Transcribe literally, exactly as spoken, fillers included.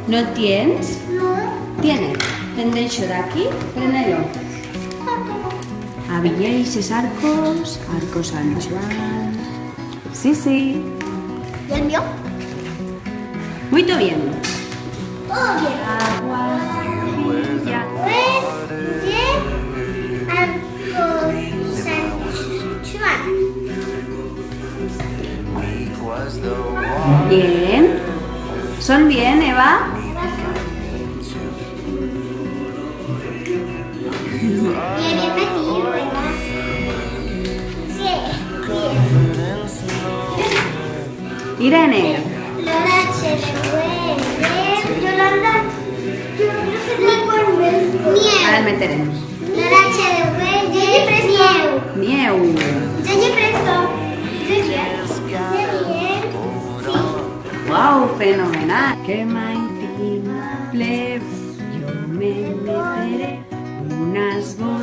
No tiens? No. Tiene. Te'n deixo d'aquí, prene-lo. Abrí ixes arcos, arco San Juan. Sí, sí. ¿Y el mío? Muito bien. Todo bien. Agua, semilla. Pues, ye arco San Juan. Bien. Son bien, Eva? Bien, bien metido, Eva. Sí, bien. Irene. L'orache de Güell, Yolanda, yo no sé cuál me... Mieu. A ver, meteremos. L'orache de Güell, ye presto. Mieu. Mieu. Ye presto. Ye bien. Ye bien. Sí. Guau, fenomenal. Que maitín pleva, yo me meteré unas botas.